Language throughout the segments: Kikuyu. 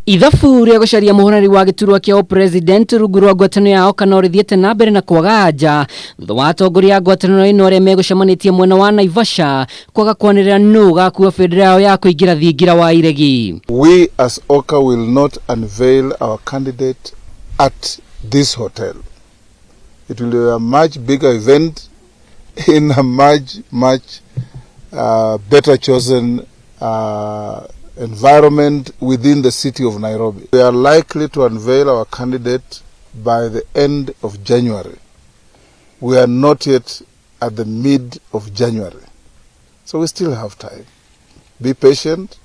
Ithabu rĩa gũcaria mũhũrani wa gĩturwa kĩa ũpresident rungu rwa ngwatanĩro ya OKA no rĩthiĩte na mbere na kwaga anja thutha wa atongoria a ngwatanĩro ĩno arĩa megũcemanĩtie mwena wa Naivasha kwaga kwanĩrĩra nũ ũgakua bendera yao ya kũingĩra thingira wa iregi. We as OKA will not unveil our candidate at this hotel. It will be a much bigger event in a much, much better chosen environment within the city of Nairobi. We are likely to unveil our candidate by the end of January. We are not yet at the mid of January. So we still have time. Be patient.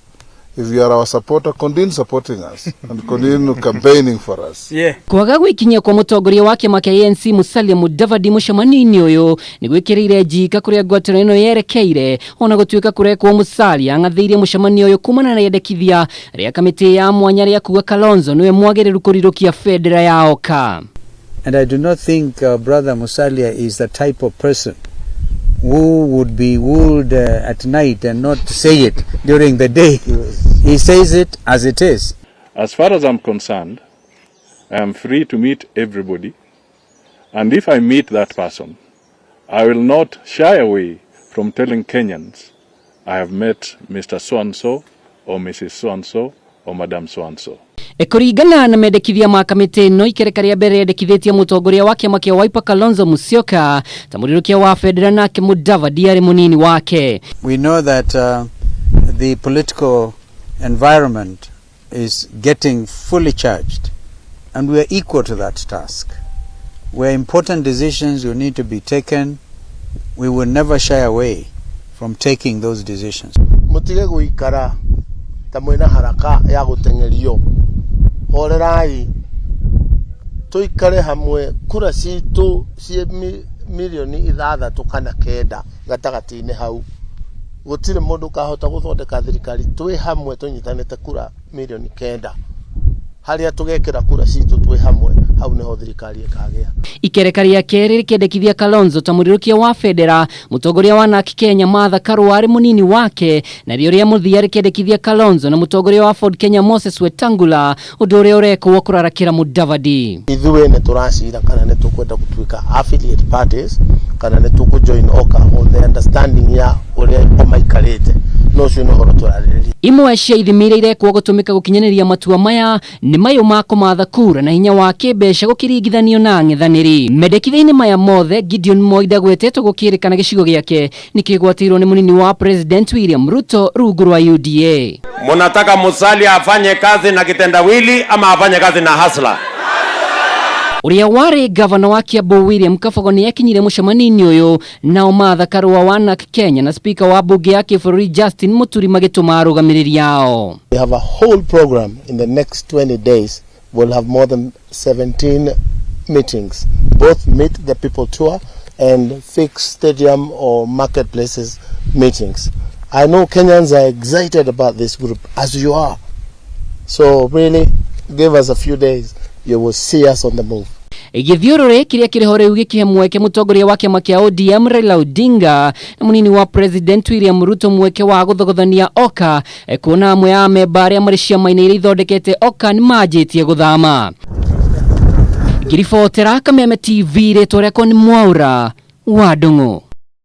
If you are our supporter, continue supporting us and continue campaigning for us. Kwaga gwĩkinyia kwa mũtongoria wa kĩama kĩa ANC Musalia Mudavadi mũcemanio-inĩ ũyũ nĩ gwĩkĩrĩire njika kũrĩa ngwatanĩro ĩno yerekeire, ona gũtuĩka kũrekwo Musalia ang'athĩirie mũcemanio ũyũ kumana na rĩendekithia rĩa kamĩtĩ ya mwanya rĩa kuga Kalonzo nĩwe mwagĩrĩru kũrirũkia bendera ya OKA. And I do not think Brother Musalia is the type of person who would be wooed at night and not say it during the day. He says it as it is. As far as I'm concerned, I am free to meet everybody. And if I meet that person, I will not shy away from telling Kenyans I have met Mr. So and so or Mrs. So and so or Madam so and so. Kũringana na mendekithia ma kamĩtĩ ĩno, ikereka rĩa mbere rĩendekithĩtie mũtongoria wa kĩama kĩa Wiper Kalonzo Musyoka ta mũrirũkia wa bendera, nake Mudavadi arĩ mũnini wake. We know that the political environment is getting fully charged, and we are equal to that task. Where important decisions will need to be taken, we will never shy away from taking those decisions. Mutige guikara ta mwina haraka ya guteng'erio. Horerai, tuikare hamwe. Kura citũ ciĩ mirioni 6 kana 9 gatagatĩ-inĩ hau, gũtirĩ mũndũ ũkahota gũthondeka thirikari twĩ hamwe tũnyitanĩte. Kura mirioni 9, harĩa tũgekĩra kura citũ twĩ hamwe, hau nĩho thirikari ĩkagĩa. Ikereka rĩa kerĩ rĩkĩendekithia Kalonzo ta mũrirũkia wa bendera, mũtongoria wa NARC Kenya Martha Karua arĩ mũnini wake, narĩo rĩa mũthia rĩkĩendekithia Kalonzo na mũtongoria wa Ford Kenya Moses Wetangula, ũndũ ũrĩa ũrekwo kũrarakĩra Mudavadi. Ithuĩ nĩ tũracira kana nĩ tũkwenda gũtuĩka affiliate parties kana nĩ tũkũ join OKA on the understanding ya ũrĩa o maikarĩte, no ũcio nĩ ũhoro tũrarĩrĩria. Imwe cia ithimi iria irekwo gũtũmĩka gũkinyanĩria matua maya nĩ mayũ ma kũmatha kura na hinya wa kĩmbeca gũkĩringithanio na ang'ethanĩri. Mendekithia-inĩ maya mothe, Gideon Moi ndagwetetwo, gũkĩrĩkana gĩcigo gĩake nĩ kĩgwatĩirwo nĩ mũnini wa President William Ruto rungu rwa UDA. Munataka Musalia afanye kazi na kitendawili ama afanye kazi na hustler? Ũrĩa warĩ gavana wa Kiambu William Kabogo nĩ akinyire mũcemanio-inĩ ũyũ, nao Martha Karua wa NARC Kenya na spika wa mbunge ya kĩbũrũri Justin Muturi magĩtũma arũgamĩrĩri ao. We have a whole program in the next 20 days. We'll have more than 17 meetings, both Meet the People tour and fixed stadium or marketplaces meetings. I know Kenyans are excited about this group, as you are. So really, give us a few days, you will see us on the move. Gĩthiũrũrĩ kĩrĩa kĩrĩ ho rĩu gĩkĩhe mweke mũtongoria wa kĩama kĩa ODM Raila Odinga na mũnini wa President William Ruto mweke wa gũthogothania OKA, kuona amwe a amemba arĩa marĩ ciama-inĩ iria ithondekete OKA nĩ manjĩtie gũthama. Ngĩribotera Kameme TV, rĩtwa rĩakwa nĩ Mwaura wa Ndung'u.